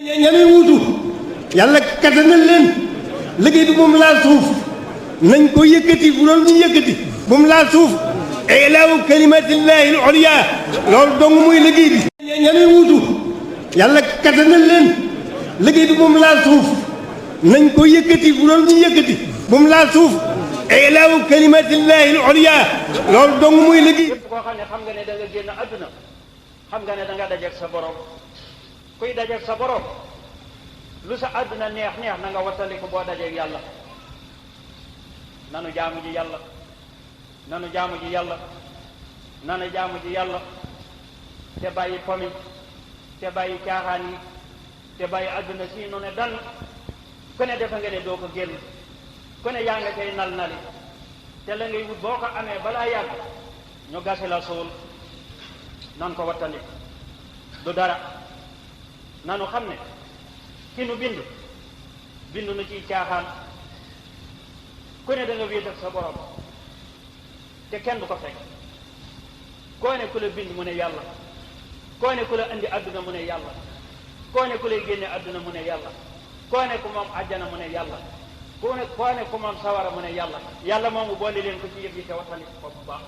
ñami wuutu yàlla kattanal leen liggéey bi bu mu laal suuf nañ ko yëkkati bu doon ñu yëkkati bu mu laal suuf ilaahu kalimatillahi al-ulya loolu dong muy liggéey bi ñami wuutu yàlla kattanal leen liggéey bi bu mu laal suuf nañ ko yëkkati bu doon ñu yëkkati bu mu laal suuf ilaahu kalimatillahi al-ulya loolu dong muy liggéey. képp koo xam ne xam nga ne da nga génn àdduna xam nga ne da nga dajeeg sa borom kuy dajeeg sa borom lu sa àdduna neex neex na nga wattandiku boo dajeeg yàlla. nanu jaamu ji yàlla nanu jaamu ji yàlla nanu jaamu ji yàlla te bàyyi pomi te bàyyi caaxaan yi te bàyyi àdduna si nu ne dan ku ne defe nga ne doo ko génn ku ne yaa nga cay nal nali te la ngay wut boo ko amee balaa yàgg ñu gase la suul nan ko wattandiku du dara nanu xam ne ki nu bind bindu nu ciy caaxaan ku ne da nga wéet ak sa borom te kenn du ko fekk koo ne ku la bind mu ne yàlla koo ne ku la indi àdduna mu ne yàlla koo ne ku lay génne àdduna mu ne yàlla koo ne ku moom àjjana mu ne yàlla koo ne ku moom sawara mu ne yàlla yàlla moomu boole leen ko ci yëf yi te waxtani ko bu baax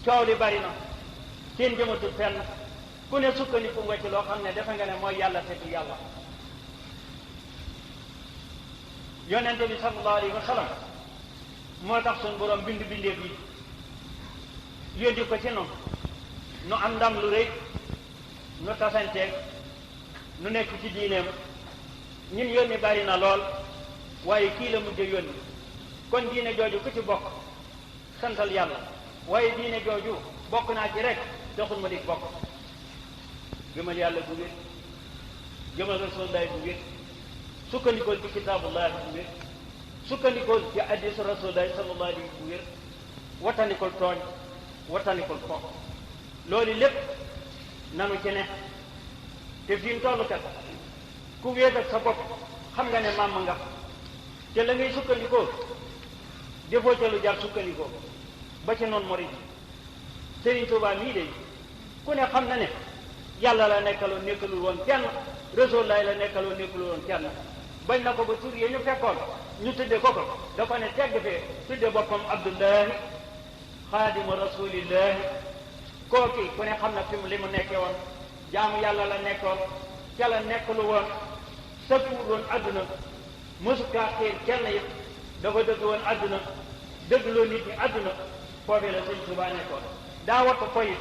coow li bari na kenn jëmatul fenn ku ne sukkandiku nga ci loo xam ne defe nga ne mooy yàlla te du yàlla. yonente bi sallallahu alayhi wa sallam moo tax suñ borom bind bindeef yi yónni ko ci noonu nu am ndam lu rëy nu tasanteeg nu nekk ci diineem ñun yónni bari na lool waaye kii la mujj yónni kon diine jooju ku ci bokk santal yàlla waaye diine jooju bokk naa ci rek taxul ma di bokk gëmal yàlla bu wér gëmal rasulullahi bu wér sukkandikool ci kitaabullahi bu wér sukkandikool ci hadiisu rasulullahi sallallahu alayhi bu wér wattandikool tooñ wattandikool fo loolu lépp nanu ci ne te fi mu tollu kat ku wéet ak sa bopp xam nga ne màmm nga te la ngay sukkandikoo defoo ca lu jar sukkandikoo ba ci noonu morit Sëriñ Tuubaa mii de ku ne xam na ne yàlla la nekkaloon nekkalul woon kenn rasulullahi la nekkaloon nekkalul woon kenn bañ na ko ba tur yi ñu fekkoon ñu tudde ko da ko ne tegg fee tudde boppam abdullahi xaadimu rasulillahi kooki ku ne xam na fi mu li mu nekkee woon jaamu yàlla la nekkoon ca la nekkalu woon sëkkuwul woon àdduna mosukaa xiir kenn yëpp dafa dëgg woon àdduna dëggloo nit ñi àdduna foofee la Sëñ Tuubaa nekkoon daa wattu foyi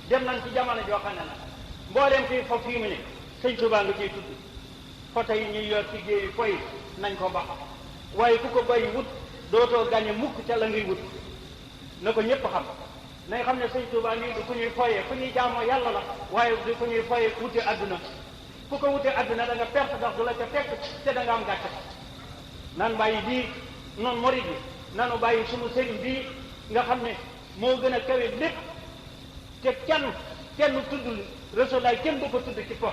dem nañ ci jamono joo xam ne nag mbooleem fii foofu fii mu ne Sëñ Tuubaa nga ciy tudd foto yi ñuy yor ci géeyi foyi nañ ko bax waaye ku ko bàyyi wut dootoo gàññe mukk ca la ngay wut na ko ñëpp xam nañ xam ne Sëñ Tuubaa nii du ku ñuy foyee fu ñuy jaamoo yàlla la waaye du ku ñuy foyee wute àdduna ku ko wute àdduna da nga perte ndax du la ca fekk te da nga am gàcce nan bàyyi bii noonu morit bi nanu bàyyi sunu sëriñ bii nga xam ne moo gën a kawe lépp te kenn tuddul Rasulullaay kenn du ko tudd ci po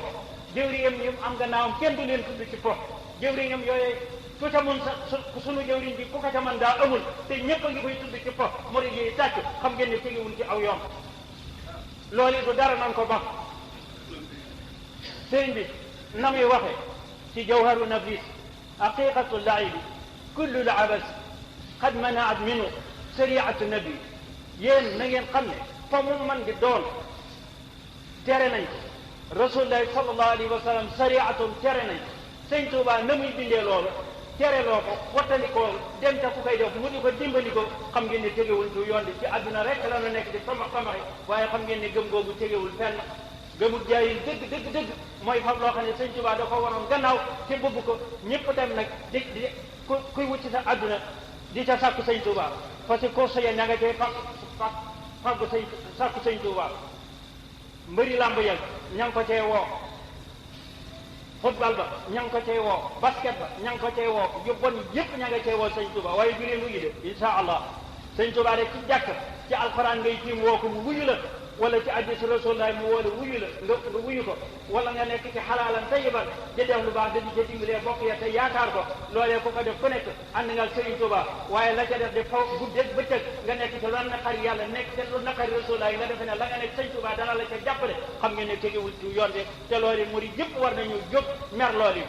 jëwriñam yi am gannaawam kenn du leen tudd ci po jëwriñam yooyu ku ca mun sunu jëwriñ bi ku ko ca man daa amul te ñëpp a ngi koy tudd ci po morit yi tàcc xam ngeen ne tegewul ci aw yoon loolu du dara nan ko bax sëriñ bi na muy waxe ci jawharu nafis haqiqatu laibi kullu labas qad manaat minu sariatu nabi yéen na ngeen xam ne fa mu man di doon tere nañ rasulullahi sallallahu alayhi wa sallam sariatum tere nañ Sëñ Tuubaa na muy bindee loolu tere loo ko wattandikoo dem ta ku koy def mu di ko dimbali ko xam ngeen ne tegewul du yoon di ci àdduna rek la nu nekk di samaxi waaye xam ngeen ne gëm googu tegewul fenn gëmul jaayil dëgg mooy fab loo xam ne Sëñ Tuubaa da ko waroon gannaaw te bëgg ko ñëpp dem nag di kuy wut ci sa àdduna di ca sàkku Sëñ Tuubaa parce que course ya ña nga cay fàggu sàkku Sëñ Tuubaa mbëri làmb ya ña ngi ko cay woo football ba ña ngi ko cay woo basket ba ña ngi ko cay woo yu bon yëpp ña nga cay woo Sëñ Tuubaa waaye du leen wuyu de insha allah Sëñ Tuubaa de ci jàkk ci alxuraan ngay tiim woo ko mu wuyu la wala ci hadiis Rasulullah mu wala wuyu la nga wuyu ko wala nga nekk ci xalaalan tayyiban di def lu baax da di ca dimbalee bokk ya te yaakaar ko loolee ku ko def ku nekk ànd nga Sëriñ Tuubaa waaye la ca def di faw guddeeg bëccëg nga nekk ci lu naqari yàlla nekk ci lu naqari Rasulullah nga defe ne la nga nekk Sëriñ Tuubaa dana la ca jàppale xam ngeen ne tegewul ci yoon bi te loolu murid yëpp war nañu jóg mer loolu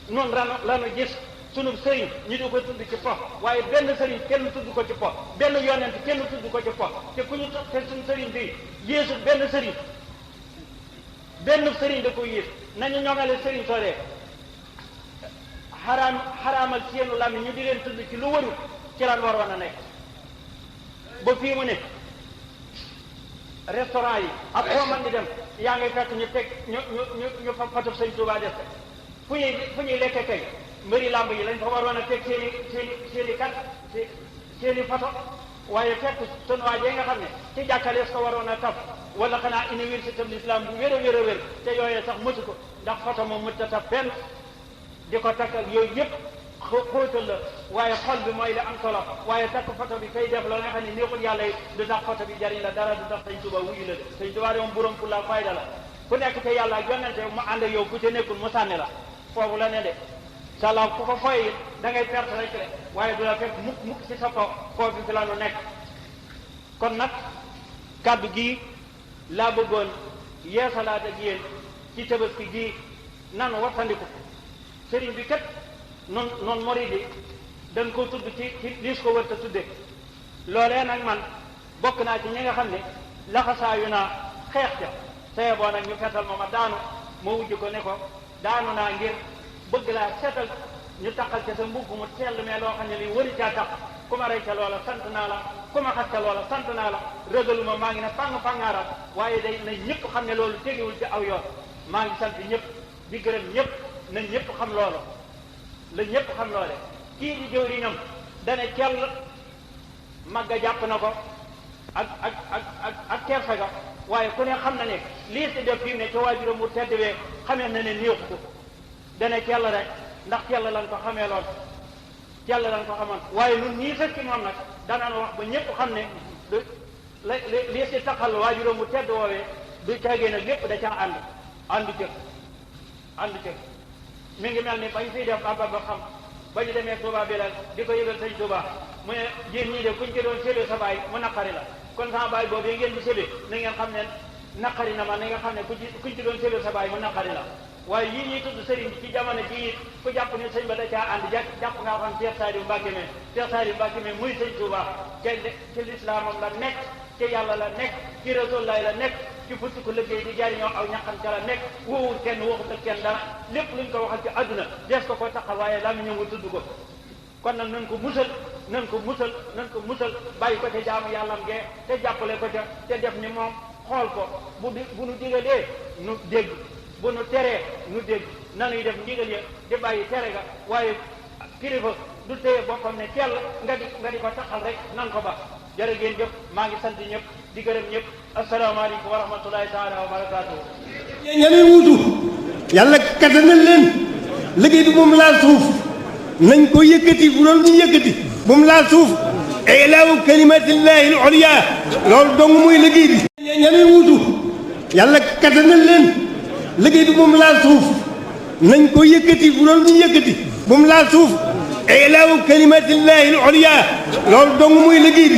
noonu lanu gis sunu sëriñ ñu di ko tudd ci po waaye benn sëriñ kenn tudd ko ci po benn yonent kenn tudd ko ci po te ku ñu te suñu sëriñ bi yéesu benn sëriñ da ko yées nañu ñoŋale sëriñ sooree xaraamal ci yenn làmmiñ ñu di leen tudd ci lu warul ci lan waroon a nekk ba fii mu ne restaurant yi ak foo man di dem yaa ngi fekk ñu teg ñu fa foto Sëriñ Tuubaa def fu ñuy lekke kay mbëri làmb yi lañ fa waroon a teg seeni photo waaye fekk sunu waajee nga xam ne ci jàkkalees ko waroon a taf wala xanaa université de l'islam bu wér a wér te yooyee sax mësu ko ndax photo moom mënut a taf benn di ko takk ak yooyu yëpp xóotal la waaye xol bi mooy la am solo waaye takk photo bi kay def la nga xam ne neexul yàlla yi du tax photo bi jariñ la dara du tax Sëriñ Tuubaa wuyu la de Sëriñ Tuubaa de moom borom fu la fayda la ku nekk te yàlla ak yonente mu ànd ak yow ku ca nekkul mu sànni la foofu la ne de sàllaaw ku ko foy da ngay perte rek de waaye du la fekk mukk ci sa ko foofu fi la nu nekk kon nag kàddu gii laa bëggoon yeesalaat ak yéen ci tabaski gii nanu wattandiku sëriñ bi kat noon morid yi dañ ko tudd ci liis ko wërta tudde loolee nag man bokk naa ci ñi nga xam ne laxasaayu naa xeex ca saye boo nag ñu fetal ma daanu ma wujj ko ne ko daanu naa ngir bëgg laa seetal ñu taxal ca sa mbubb mu tell mais loo xam ne li wëri caa tax ku ma rey ca loola sant naa la ku ma xas ca loola sant naa la rëgaluma maa ngi ne fàngaaral waaye day na ñëpp xam ne loolu tegewul ci aw yoon maa ngi sant ñëpp di gërëm ñëpp na ñëpp xam loolu la ñëpp xam loole kii di jëwriñam dane kell magga jàpp na ko ak kersa ga waaye ku ne xam na ne lii si def fii ne ca waajuram mu tedd wee xamee na ne néexu ko dane kell rek ndax kell lan ko xamee lool kell lan ko xamoon waaye nun ñii sëkki moom nag danaan wax ba ñëpp xam ne du lii si taxal waajuram mu tedd woowee du caagee nag lépp da caa àndu cëg mi ngi mel ni bañ fiy def abba ba xam ba ñu demee Touba Belal di ko yëgal Sëñ Touba mu ne yéen ñii de kuñ ci doon sébe sa baay mu naqari la kon sama baay boobu ngeen di sébe na ngeen xam ne naqari na ma na nga xam ne kuñ ci doon sébe sa baay mu naqari la waaye yii ñuy tudd sëriñ bi ci jamono ji ku jàpp ne sëñ ba da caa ànd jàpp nga xam Cheikh Saliou Mbacké muy Sëñ Touba ci lislaamam la nekk ci yàlla la nekk ci Rasulullah la nekk ci futti ko liggéey di jariñoo aw ñaqam ca la nekk woowul kenn waxut ak kenn dara lépp luñ ko waxal ci àdduna des ko taxal waaye laa mu ñëw nga tudd ko kon nag nañ ko musal bàyyi ko ca jaamu yàllam gee te jàppale ko ca te def ni moom xool ko bu nu digalee nu dégg bu nu teree nu dégg nanuy def ndigal ya di bàyyi tere ga waaye kilifa du téye boppam ne teel nga di ko taxal rek nan ko ba jërë ngeen jëf maa ngi sant ñëpp di gërëm ñëpp asalaamaaleykum wa rahmatulahi taala wa barakaatuhu. ñeneen wuutu yàlla kattanal leen liggéey bi moom laal suuf nañ ko yëkkati bu doon ñu yëkkati bu mu laal suuf ilaahu kalimatillahi al-ulya loolu dong muy liggéey bi. ñeneen wuutu yàlla kattanal leen liggéey bi moom laal suuf nañ ko yëkkati bu doon ñu yëkkati bu mu laal suuf ilaahu kalimatillahi al-ulya loolu dong muy liggéey bi.